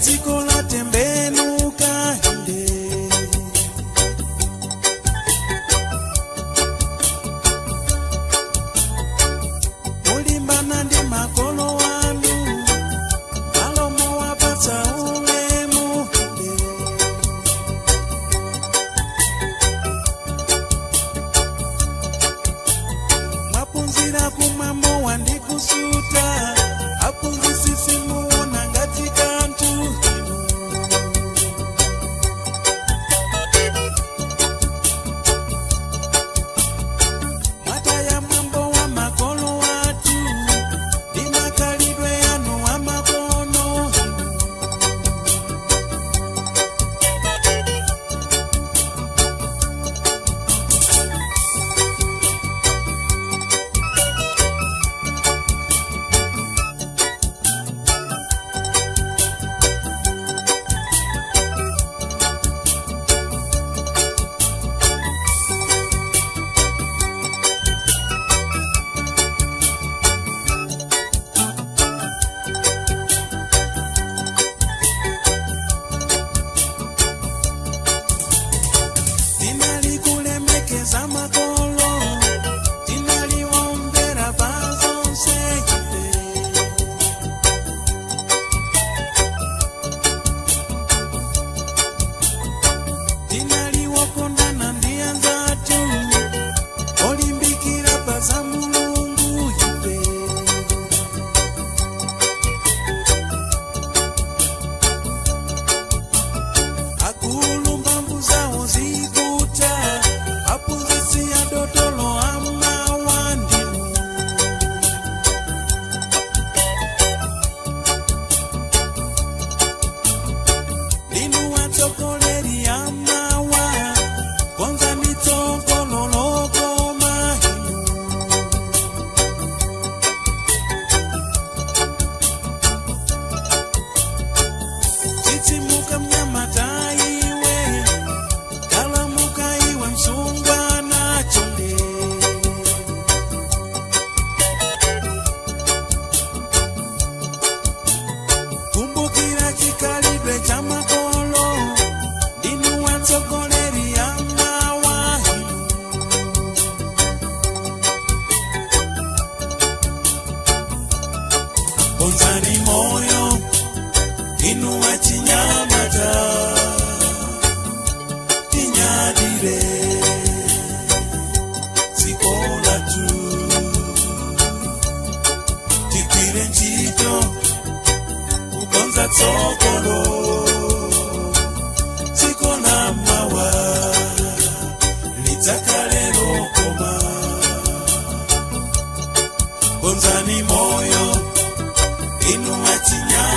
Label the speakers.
Speaker 1: Lero dziko latembenuka inde. Mulimbana ndi makolo wanu, malomo wapatsa ulemu inde. Mwaphunzira kumwa ndi kusuta, aphunzitsi simuona ngati kanthu inu. Mwataya mwambo wa makolo wathu, ndi makhalidwe anu amakono inu. Tinalikulemekeza makolo, tinaliwombera pazonse ife. Tinaliwokondana ndi anzathu, olimbikira pa za Mulungu ife. Akulu mphamvu zawo zikuta, aphunzitsi adotolo amawa ndinu. Ndinu atsogoleri amawa, konzani tsogolo lokoma inu. Tsitsimuka mnyamata iwe, galamuka iwe msungwana chonde. Kumbukira chikhalidwe cha makolo, ndinu atsogoleri amawa inu. Konzani moyo, inu achinyamata, tinyadire dziko lathu. Tigwire ntchito kukonza tsogolo, dziko la mawa lidzakhale lokoma. Konzani moyo, inu achinyamata.